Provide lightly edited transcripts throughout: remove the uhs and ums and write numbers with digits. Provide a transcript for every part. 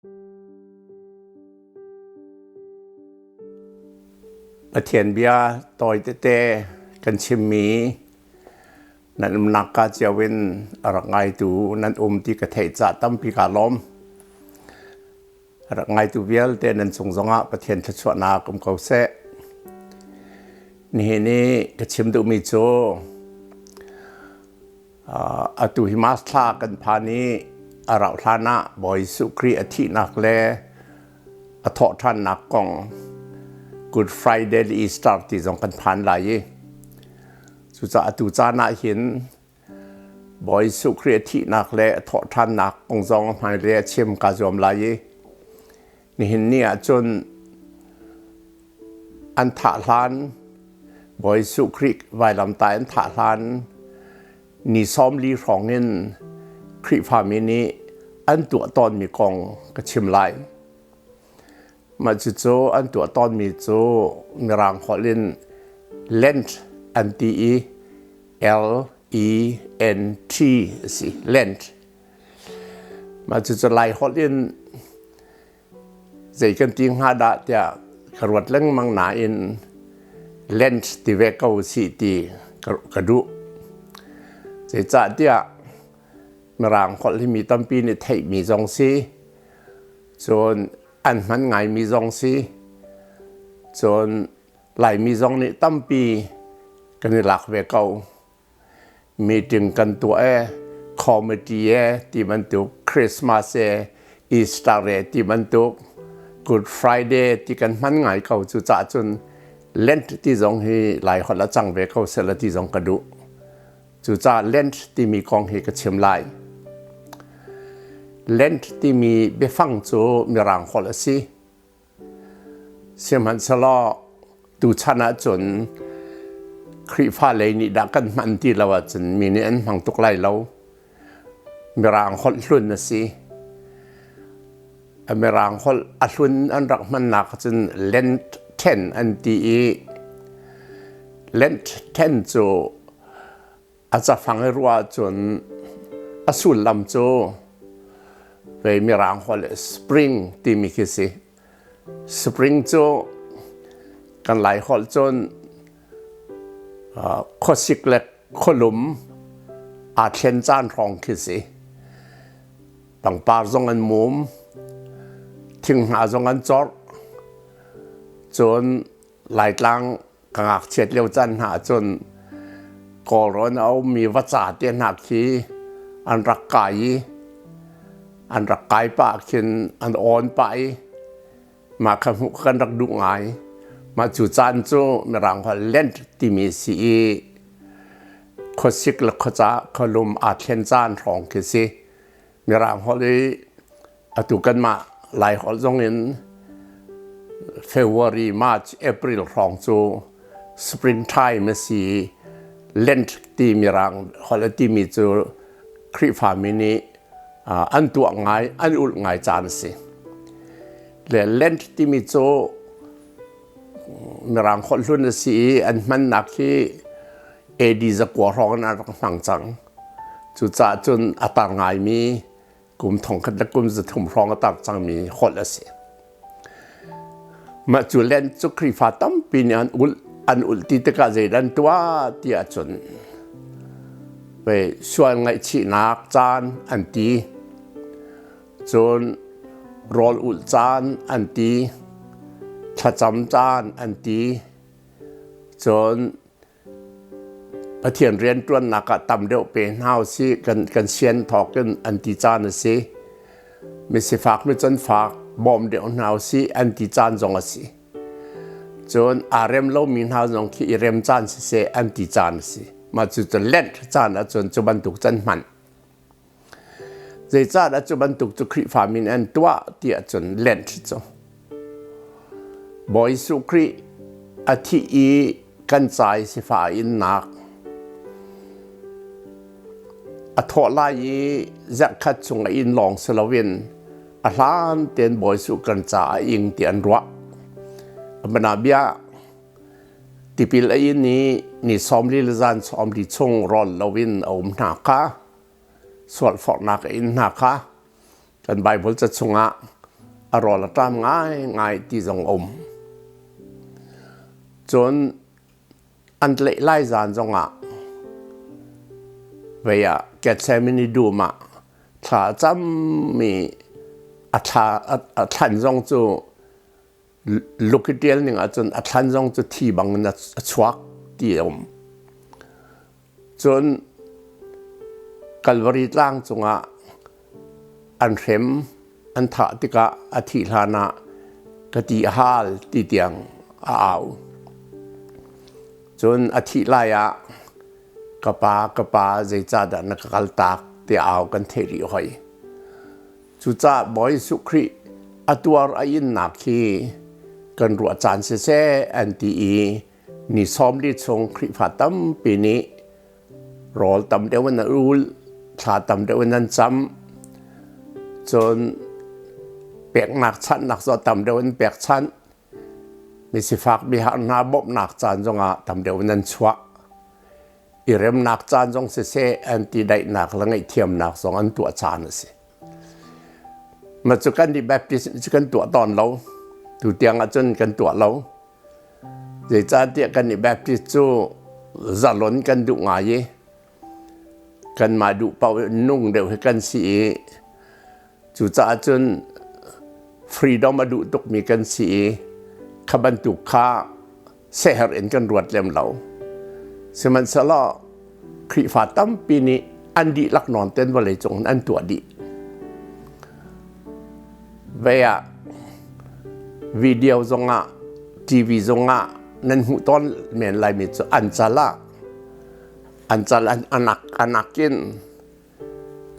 Pathian bia tawi tete kan chimmi nan umnak ka cio in a rak ngaitu nan um ti ka theih cah tampi kaa lawm. A rak ngaitu vialte nan cung zongah Pathian thluachuahnak um ko seh. Nihin i ka chim duhmi cu Atu hi Mars thla kan phan i a rauh hlan ah Bawi Jesuh Khrih a thihnak le a thawhṭhannak kong Good Friday le Easter ti zong kan phan lai i cucaah atu caan ah hin Bawi Jesuh Khrih a thihnak le a thawhṭhannak kong zong hmailei a chim kaa zuam lai i nihin ni ah cun an thah hlan Bawi Jesuh Khrih vailamtah an thah hlan ni 40 hrawng in Khrihfami nih an tuah tawnmi kong ka chim lai. Mah cucu an tuah tawnmi cu Mirang holh in Lent an ti i L E N T a si Lent. Mah cucu Lai holh in Zei kan ti hnga dah tiah ka ruat lengmang nain Lent ti ve ko sih ti ka duh. Zeicahtiah Mirang holh hi mi tampi nih theihmi zong si, cun an hman ngaimi zong si, cun Laimi zong nih tampi kan i lak ve ko. Meeting kan tuah e, committee e ti bantuk, Christmas e, Easter e ti bantuk, Good Friday ti kan hman ngai ko. Cucaah cun Lent ti zong hi Lai holh a cang ve ko sehla ti zong ka duh. Cucaah Lent timi kong hi ka chim lai. Lent timi biafang cu Mirang holh a si. Sihmanhsehlaw tuchan ahcun Khrihfa lei nih dah kan hman ti lo ahcun mi nih an hmang tuk lai lo. Mirang holh hlun a si. Mirang holh a hlun an rak hmannak ahcun Lent ten an ti i Lent ten cu A cafang i ruah ahcun a sullam cu vei Mirang holh spring timi khi si. Spring cu kan Lai holh cun khuasik le khualum aa thlen caan hrawng khi si. Pangpar zong an mum, thinghnah zong an corh. Cun Laitlang Ka ngakchiat lio caan hna ahcun Kawlrawn a ummi vaca te hna khi an rak kai i an rak kai pah khin an awn pah i mah kha hmuh kan rak duh ngai. Mah cu caan cu Mirang holh Lent timi si i khuasik le khuaca khualum aa thlen caan hrawng khi si. Mirang holh i Atu kanmah Laiholh zong in February, March, April hrawng cu spring time a si i Lent ti mirang holh a timi cu Khrihfami nih an tuah ngai, an ulh ngai caan a si. Le Lent timi cu mirang holh hlun a si i an hmannak hi AD 9 hrawng in an rak hmang cang. Cucaah cun a tar ngaimi kum 1000 le kum 300 hrawng a tar cangmi holh a si. Mah cu len cu Khrihfa tampi nih an ulh an ulh ti tikah zeidah an tuah ti ahcun ve sual ngaihchihnak caan an ti cun rawl ulh caan an ti thlacam caan an ti cun Pathian rianṭuannak ah tam deuh pe hna usih kan sian thawk in an ti caan a si. Misifak mi canfak bawm deuh hna usih an ti caan zong a si. Cun aa rem lomi hna zong khi i rem caan siseh an ti caan a si. Mah cu cu Lent caan ahcun cu bantuk can hman. Zeicahdah cu bantuk cu Khrihfa min an tuah ti ahcun Lent cu Bawi Jesuh Khrih a thih i kan ca i sifah a innak a thawh lai i zarhkhat chung a inn lawng si loin a hlan tein Bawi Jesuh kan ca a ing ti an ruah. Bia Tipil a in i ni 40 le zan 40 chung rawl loin a um hna kha sualforhnak a in hna kha kan Baibal ca chungah. a rawl a ṭam ngaingai ti zong a um. Cun an tlaih lai zan zongah vei ah Gethsemane dum ah thla a cammi a thla a thlan zong cu luk i ṭial ning ahcun a thlan zong cu thi bangin a chuak ti a um. Cun Kalvari tlang cungah an hrem an thah tikah a thih hlanah ka ti a hal ti tiang a au. Cun a thih lai ah ka pa, ka pa, zeicahdah na ka kaltak tiah au kan theih rih hoi. Cucaah Bawi Jesuh Khrih a tuar a innak hi kan ruah caan siseh an ti i ni 40 chung Khrihfa tampi nih rawl tam deuh in an ul, thla tam deuh in an cam, cun peknak chanhnak zong tam deuh in pekchanh, misifak mihar hna bawmhnak caan zongah tam deuh in an chuah. I remnak caan zong siseh, an ti daihnak le ngaihthiamnak zong an tuah caan a si. Ma cu kan nih Baptist cu kan tuah tawn lo. Tu tiang ahcun kan tuah lo. Zeicahtiah kan nih Baptist cu zalon kan duh ngai i kanmah duh paoh nung deuh hi kan si i cucaah cun freedom a duh tukmi kan si i kha bantuk kha seher in kan ruat lem lo. Sihmanhsehlaw Khrihfa tampi nih an dihlak nawn ten vawleicung in an tuah dih. Vei ah video zongah TV zongah nan hmuh tawn men laimi cu an cal ah an cal an anak anak in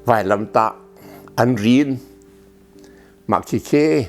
vailamtah an rin. Mah khikhi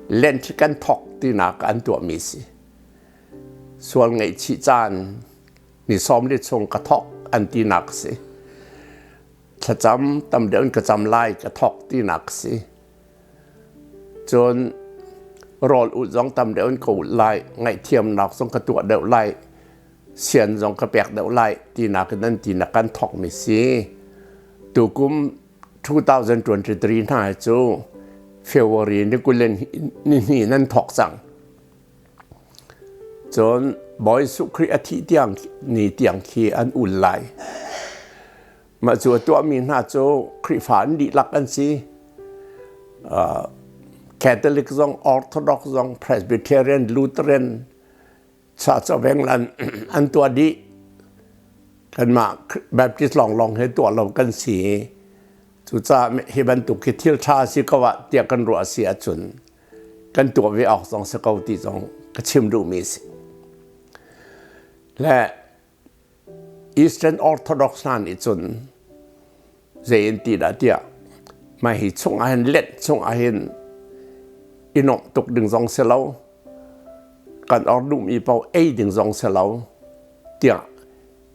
Lent kan thawk tinak an tuahmi si. Sual ngaihchih caan ni 40 chung ka thawk an tinak si. Thlacam tam deuh in ka cam lai ka thawk tinak si. Cun rawl ulh zong tam deuh in ka ulh lai, ngaihthiamnak zong ka tuah deuh lai, sian zong ka pek deuh lai tinak in an tinak kan thawkmi si. Tukum 2023 hna hi cu February ni 20 ni hnih nan thawk cang. Cun Bawi Jesuh Khrih a thih tiang ni tiang khi an ul lai. Mah cu a tuahmi hna cu Khrihfa an dihlak an si. Catholic zong, Orthodox zong, Presbyterian, Lutheran, Church of England an tuah dih. Kanmah Baptist lawnglawng he tuah lo kan si. Cucaah hi bantuk hi thil ṭha si ko ah tiah kan ruah si ahcun kan tuah ve awk zong si ko ti zong ka chim duhmi si. Le Eastern Orthodox hna nih cun zei in ti dah tiah mah hi chung ah hin let chung ah hin i nuamh tuk ding zong si lo kan or duhmi paoh ei ding zong si lo tiah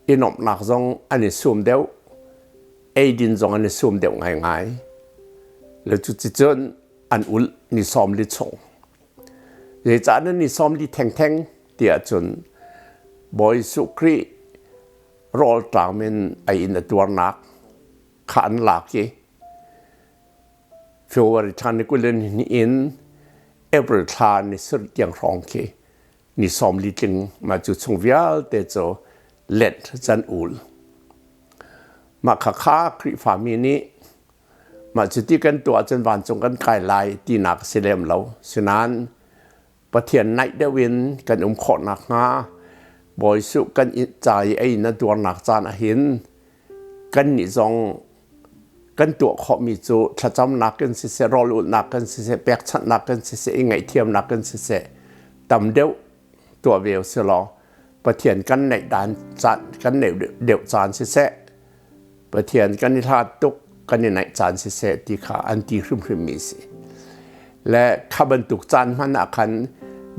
i nuamhnak zong an i sum deuh eidin zong an i sum deuh ngaingai le cuticun an ulh ni 40 chung zeicah nan ni 40 thengtheng tiah cun Bawi Jesuh Khrih rawlṭam in a inn a tuarnak kha an lak i February thla ni 22 in April thla ni 7 tiang hrawng khi ni 40 tling mah cu chung vialte cu Lent can ul. Mah khakha Khrihfami nih mah cuti kan tuah cun vancung kan kai lai tinak a si lem lo. Sinain Pathian naih deuh in kan um khawh nakhnga Bawi Jesuh kan ca i ei na tuarnak caan ahhin kannih zong kan tuah khawhmi cu thlacamnak in siseh, rawl ulhnak in siseh, pekchanhnak in siseh, i ngaihthiamnak in siseh tam deuh tuah ve usih law Pathian kan neih dan caan kan neih deuh caan siseh, Pathian kan i hlat tuk kan i naih caan siseh ti kha an ti hrimhrimmi si. Le kha bantuk caan hmanh ah khan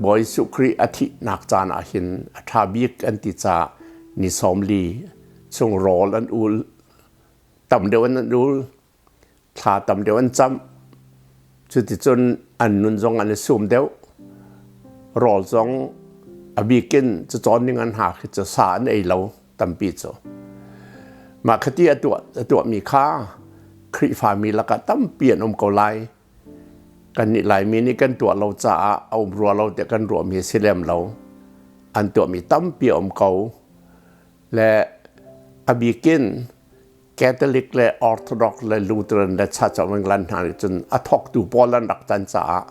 Bawi Jesuh Khrih a thihnak caan ah hin a ṭha bik an ti caah ni 40 chung rawl an ul, tam deuh an ul, thla tam deuh an cam. Cuticun an nun zong an i sum deuh. Rawl zong a bik in cacawn ning an ha khi cu sa an ei lo tampi cu. Mah khati a tuahmi kha Khrihfami lakah tampi an um ko lai. Kannih Laimi nih kan tuah lo caah a um rua lo tiah kan ruahmi a si lem lo. An tuahmi tampi a um ko. Le a bikin Catholic le Orthodox le Lutheran le Church of England hna nih cun a thawktu pawl an rak can caah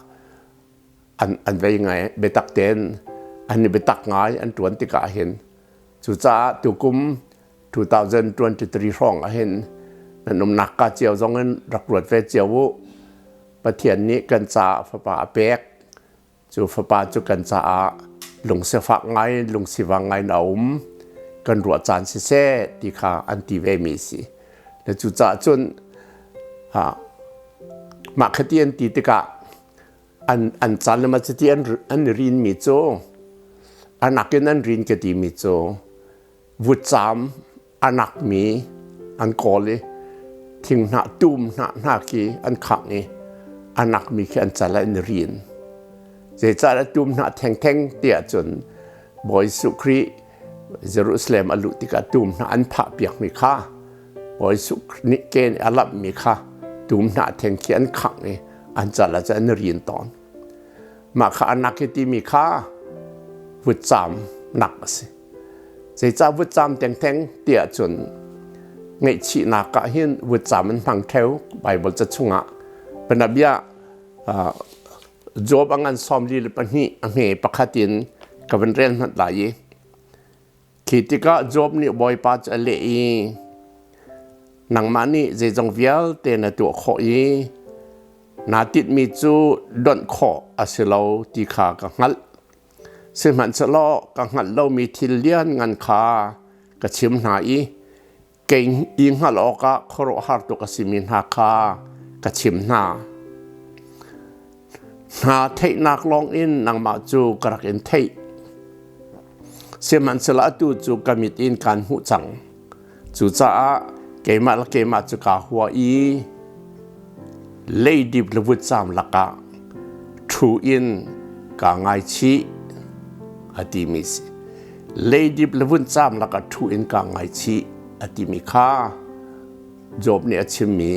an vei ngai. Biatak tein an i biatak ngai an ṭuan tikah hin. Cucaah tukum 2023 hrawng ah hin nan umnak ka cio zong in rak ruat ve cio u. Pathian nih kan caah fapa a pek. Cu fapa cu kan caah lungsifak ngai lungsivang ngai in a um. Kan ruah caan siseh ti kha an ti ve mi si. Le cucaah cun mah khati an ti tikah an caan le ma cuti an rin mi cu anak in an rin ka ti mi cu vutcaam a nakmi an kawl i thinghnah tum hnah hna khi an khangh i a nakmi khi an cal ah an rin. Zeicahtiah tum hnah thengtheng ti ahcun Bawi Jesuh Khrih Jerusalem a luh tikah tum hnah an phah piakmi kha Bawi Jesuh nih ke nih a lamhmi kha tum hnah theng khi an khangh i an cal ah cun an rin tawn. Mah kha a nak i timi kha vutcaam nak a si. Zeicah vutcaam tengteng ti ahcun ngaihchihnak ah hin vutcaam an hmang theo Baibal ca chungah. Panabia Job a ngan 42 a hme pakhat in ka van rel hmanh lai i khi tikah Job nih Bawipa cu a leh i nangmah nih zeizong vialte na tuah khawh i naa tinhmi cu donh khawh a si lo ti kha ka hngalh. Sihmanhsehlaw ka hngalh lomi thil lianngan kha ka chim hna i kei i hngalh awkah khuaruahhar tuk a simi hna kha ka chim hna. Hna theihnak lawngin nangmah cu ka rak in theih. Sihmanhsehlaw atu cu ka mit in kaan hmuh cang. Cucaah keimah le keimah cu kaa hua i leidip le vutcaam lakah ṭhu in kaa ngaichih a timi si. Leidip le vutcaam lakah ṭhu in kaa ngaichih a timi kha Job nih a chimmi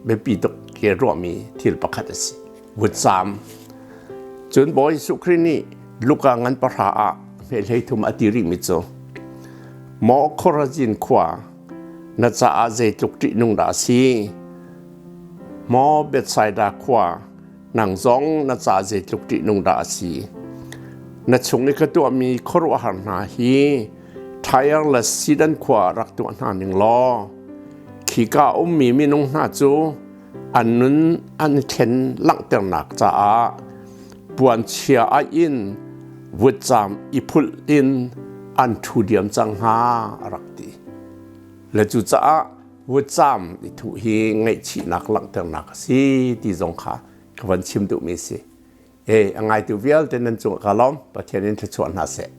biapi tuk ke ruahmi thil pakhat a si. Vutcaam. Cun Bawi Jesuh Khrih nih Luka ngan pahra ah hmehlei thum a ti rihmi cu Maw Khorazin khua na caah zeitluk ṭihnung dah a si? Maw Bethsaida khua nang zong na caah zeitluk ṭihnung dah a si? Na chung i ka tuahmi khuaruahhar hna hi Tyre le Sidon khua rak tuah hna ning law khika ummi minung hna cu an nun an i thlen langhternak caah puanchia aih in vutcaam i phulh in an ṭhu diam cang hnga a rak ti. Le cucaah vutcaam i thuh hi ngaihchihnak langhternak a si ti zong kha ka van chim duhmi a si. E, a ngaitu vialte nan cungah ka lawm. Pathian in thluachuah hna seh.